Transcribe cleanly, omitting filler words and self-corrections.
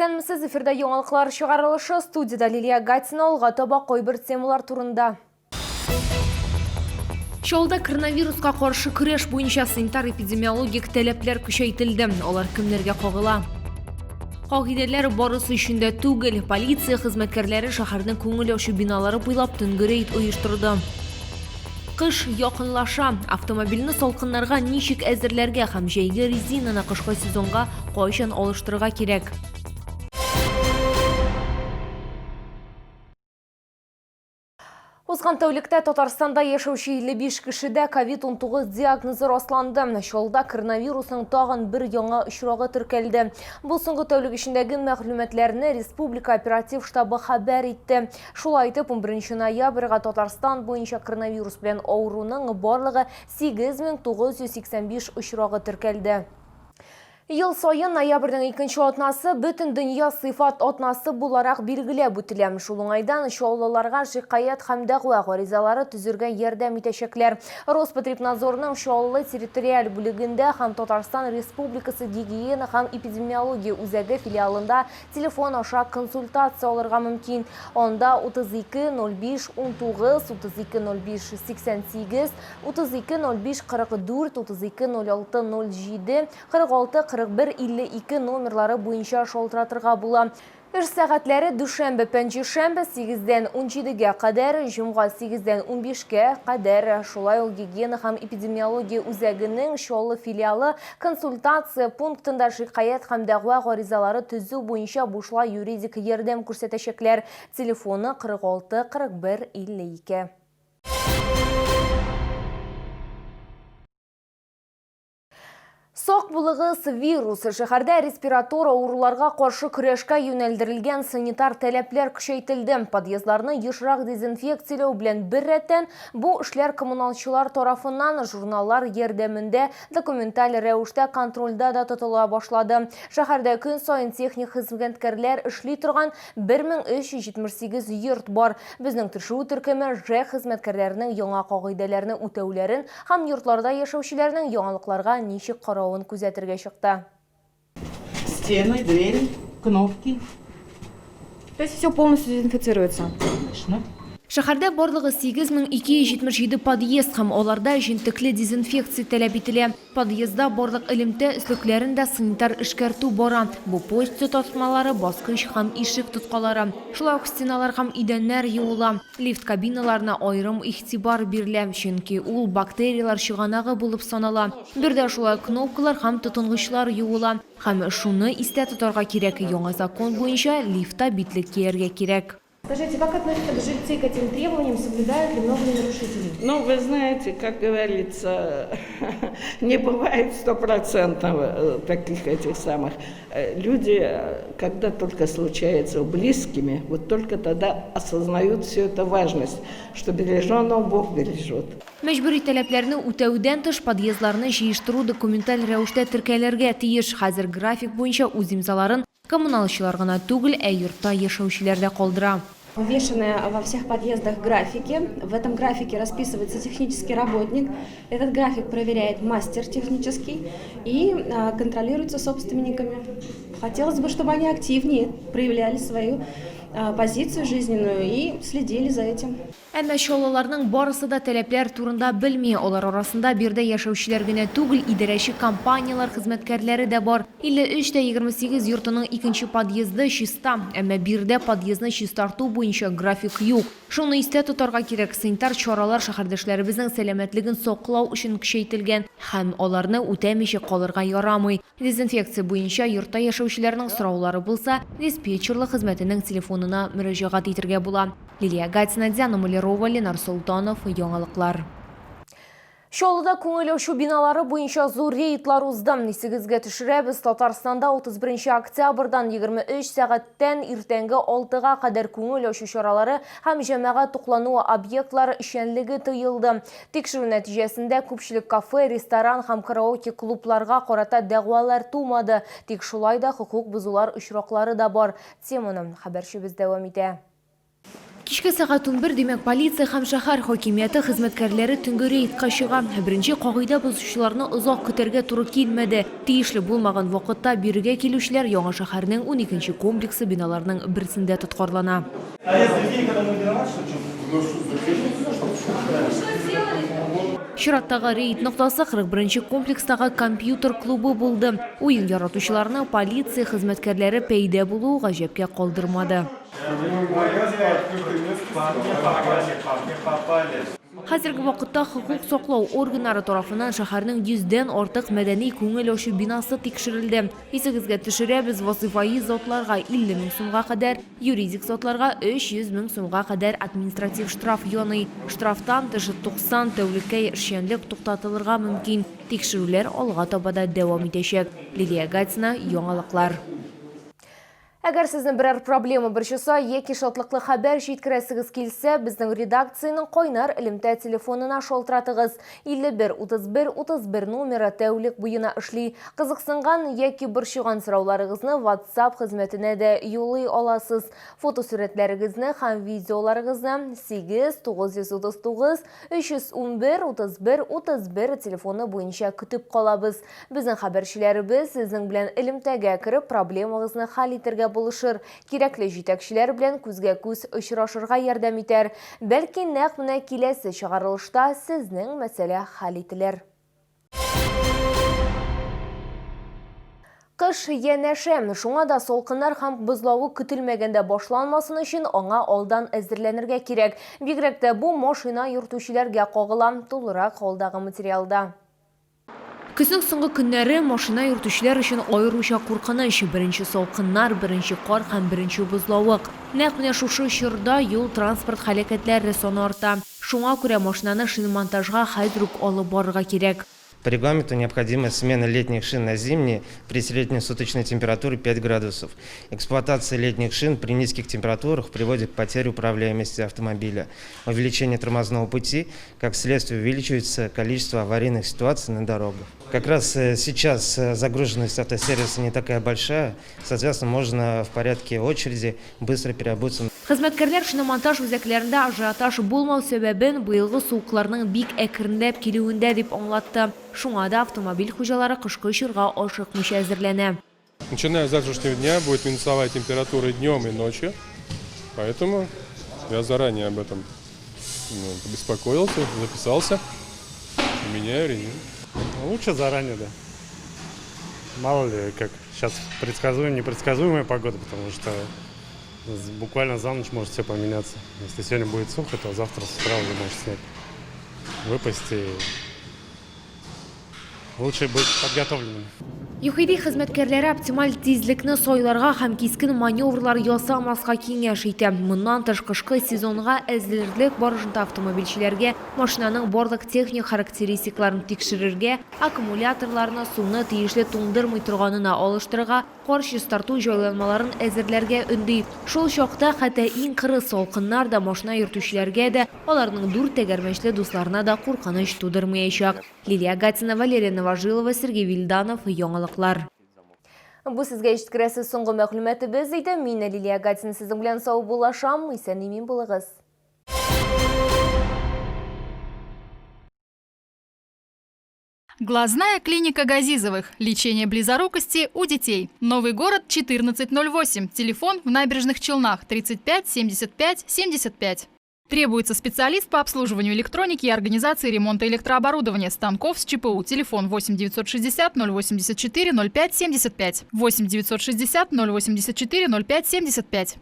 Исәнмесез, эфирда яңалыклар чыгарылышы. Студиядә Лилия Гатина алга таба кайбер темалар турында. Чаллыда коронавируска каршы көрәш буенча санитар-эпидемиологик таләпләр көчәйтелде. Алар кемнәргә кагыла? Кагыйдәләр барысы өчен дә түгел. Полиция хезмәткәрләре шәһәрнең күңел ачу биналары буйлап төнге рейд оештырды. Кыш якынлаша. Автомобильне салкыннарга ничек әзерләргә һәм җәйге резинаны кышкы сезонга кайчан алыштырырга кирәк? Узган тәүлектә Татарстанда яшәүче 55 кешедә COVID-19 диагнозы расланды. Чаллыда коронавирусның тагын бер яңа очрагы теркәлде. Бу соңгы тәүлек эчендәге мәгълүматларны республика оператив штабы хәбәр итте. Шулай итеп, 11 ноябрьгә Татарстан буенча коронавирус белән авыруның барлыгы 8985 очрагы теркәлде. Ел саен ноябрьнең икенче атнасы Бөтендөнья сыйфат атнасы буларак билгеләп үтелә. Шул уңайдан чаллыларга шикаять һәм дәгъва гаризалары төзергә ярдәм итәчәкләр. Роспотребнадзорның Чаллы территориаль бүлегендә һәм Татарстан Республикасы гигиена һәм эпидемиология үзәге филиалында Телефон аша консультация алырга мөмкин. Анда 32 05 19, 32 05 88, 32 05 44, 32 06 07, 46 41 52 номерлары буенча шалтыратырга була. Эш сәгатьләре дүшәмбе, пәнҗешәмбе сигездән унҗидегә кадәр, җомга сигездән унбишкә кадәр. Шулай ук гигиена һәм эпидемиология үзәгенең Чаллы филиалы Консультация пунктында шикаять һәм дәгъва гаризалары төзү буенча бушлай юридик ярдәм күрсәтәчәкләр. Телефоны, 46 41 52. Сак булыгыз, вирус! Шәһәрдә респиратор авыруларга каршы көрәшкә юнәлдерелгән санитар таләпләр көчәйтелде. Подъездларны ешрак дезинфекцияләү белән беррәттән, бу эшләр коммуналчылар тарафыннан журналлар ярдәмендә документаль рәвештә контрольдә дә тотыла башлады. Шәһәрдә көн саен техник хезмәткәрләр эшли торган 1378 йорт бар. Безнең төшерү төркеме ЖЭК хезмәткәрләренең яңа кагыйдәләрне үтәүләрен һәм йортларда яшәүчеләрнең яңалыкларга ничек каравын күзәтергә чыкты. Стены, двери, кнопки. То есть все полностью дезинфицируется? Конечно. Шәһәрдә барлыгы 8277 подъезд һәм аларда җентекле дезинфекция таләп ителә. Подъездда барлык элемтә өслекләрен дә санитар эшкәртү бара. Бу почта тартмалары, баскыч һәм ишек тоткалары. Шулай ук стеналар һәм идәннәр юыла. Лифт кабиналарына аерым игътибар бирелә, чөнки ул бактерияләр чыганагы булып санала. Биредә шулай ук кнопкалар һәм тотынгычлар юыла. Һәм шуны истә тотарга кирәк, яңа закон буенча, лифтта битлек кияргә кирәк. Скажите, как относятся жильцы к этим требованиям, соблюдают ли, много ли нарушителей? Ну, вы знаете, как говорится, не бывает стопроцентного э, таких этих самых. Э, люди, э, когда только случается близкими, вот только тогда осознают всю эту важность, что береженного Бог бережет. Мәҗбүри таләпләрне үтәүдән тыш, подъездларны җыештыру документаль рәвештә теркәлергә тиеш. Хәзер график буенча үз имзаларын коммуналчылар гына түгел, ә йортта яшәүчеләр дә калдыра. Вывешены во всех подъездах графики. В этом графике расписывается технический работник. Этот график проверяет мастер технический и контролируется собственниками. Хотелось бы, чтобы они активнее проявляли свою позицию жизненную и следили за этим. Әмма чаллыларның барысы да таләпләр турында белми. Алар арасында биредә яшәүчеләр генә түгел, идарәче компанияләр хезмәткәрләре дә бар. 53 тә 28 йортының икенче подъезды чиста. Әмма биредә подъездны чистарту буенча график юк. Шуны истә тотарга кирәк, санитар чаралар шәһәрдәшләребезнең сәламәтлеген саклау өчен көчәйтелгән һәм аларны үтәмичә калырга ярамый. Дезинфекция буенча йортта яшәүчеләрнең сораулары булса, диспетчерлык хезмәтенең телефонына мөрәҗәгать итергә була. Лилия Гатина, Диана Малярова, Ленар Солтанов, Яңалыклар. Чаллыда күңел ачу биналары буенча зур рейдлар узды. Исегезгә төшерәбез, Татарстанда 31 октябрьдан 23 сәгатьтән иртәнге 6-га кадәр күңел ачу чаралары һәм җәмәгать туклануы объектлары эшчәнлеге тыелды. Тикшерү нәтиҗәсендә күпчелек кафе, ресторан һәм караоке-клубларга карата дәгъвалар тумады. Тик шулай да хокук бозулар очраклары да бар. Теманы хәбәрчебез дәвам итә. Кичке сәгать 11, димәк, полиция һәм шәһәр хакимияте хезмәткәрләре төнге рейдка чыга. Беренче кагыйдә бозучыларны озак көтәргә туры килмәде. Тиешле булмаган вакытта бирегә килүчеләр Яңа шәһәрнең уникенче комплексы биналарының берсендә тоткарлана. Чираттагы рейд ноктасы 41 нче комплекстагы компьютер клубы булды. Уен яратучыларны полиция хезмәткәрләре пәйда булуы гаҗәпкә калдырмады. Хәзерге вакытта хокук саклау органнары тарафыннан шәһәрнең йөздән артык мәдәни-күңел ачу бинасы тикшерелде. Исегезгә төшерәбез, вазыйфаи затларга 50 мең сумга кадәр, юридик затларга 300 мең сумга кадәр административ штраф яный. Штрафтан тыш 90 тәүлеккә эшчәнлек туктатылырга мөмкин. Тикшерүләр алга таба да дәвам итәчәк. Лилия Гатина, Яңалыклар. Әгәр сезне берәр проблема борчыса яки шатлыклы хәбәр җиткерәсегез килсә, безнең редакциянең кайнар элемтә телефонына шалтыратыгыз. 51 31 31 номеры тәүлек буена эшли. Кызыксынган яки борчыган сорауларыгызны WhatsApp хезмәтенә дә юллый аласыз. Фотосурәтләрегезне һәм видеоларыгызны 8 939 311 31 31 телефоны буенча көтеп калабыз. Безнең хәбәрчеләребез сезнең белән элемтәгә кереп, проблемагызны хәл итәргә булышыр, кирәкле җитәкчеләр белән күзгә-күз очрашырга ярдәм итәр. Бәлки, нәкъ менә киләсе чыгарылышта сезнең мәсьәлә хәл ителер. Кыш янәшә, шуңа да салкыннар һәм бозлавык көтелмәгәндә башланмасын өчен аңа алдан әзерләнергә кирәк. Бигрәк тә бу машина йөртүчеләргә кагыла. Тулырак алдагы материалда. Көзнең соңгы көннәре машина йөртүчеләр өчен аеруча куркыныч. Беренче салкыннар, беренче кар һәм беренче бозлавык. Нәкъ менә шушы чорда юл-транспорт һәлакәтләре саны арта. Шуңа күрә машинаны шиномонтажга хәзер үк алып барырга кирәк. По регламенту необходима смена летних шин на зимние при среднесуточной температуре 5 градусов. Эксплуатация летних шин при низких температурах приводит к потере управляемости автомобиля. Увеличение тормозного пути, как следствие, увеличивается количество аварийных ситуаций на дорогах. Как раз сейчас загруженность автосервиса не такая большая, соответственно, можно в порядке очереди быстро переобуться. Хезмәткәрләр шиномонтаж үзәкләрендә ажиотаж булмау сәбәбен быелгы суыкларның бик әкренләп килүендә дип аңлатты. Шуңа да автомобиль хуҗалары кышкы чорга ашыкмыйча әзерләнә. Начиная с завтрашнего дня будет минусовая температура днем и ночью, поэтому я заранее об этом побеспокоился, записался, меняю резину. Лучше заранее, да. Мало ли, как сейчас предсказуемая, непредсказуемая погода, потому что буквально за ночь может все поменяться. Если сегодня будет сухо, то завтра с утра уже может снег выпасть. И лучше быть подготовленным. ЮХИДИ хезмәткәрләре оптималь тизлекне сайларга һәм кискен маневрлар ясамаска киңәш итә. Моннан тыш, кышкы сезонга әзерлек барышында автомобильчеләргә машинаның барлык техник характеристикларын тикшерергә, аккумуляторларны суны тиешле туңдырмый торганына алыштырырга, кар чистарту җайланмаларын әзерләргә өнди. Шул чакта хәтта иң кырыс салкыннар да машина йөртүчеләргә дә, аларның дүрт тәгәрмәчле дусларына да куркыныч тудырмаячак. Лилия Гатина, Валерия Новожилова, Сергей Вильданов, Яңалыклар. Бу сезгә җиткерәсе соңгы мәгълүматыбыз иде. Мин Лилия Гатина сезнең белән саубуллашам. Исән-имин булыгыз. Глазная клиника Газизовых. Лечение близорукости у детей. Новый город 1408. Телефон в Набережных Челнах 35 75 75. Требуется специалист по обслуживанию электроники и организации ремонта электрооборудования станков с ЧПУ. Телефон 8 960 084 05 75. 8 960 084 05 75.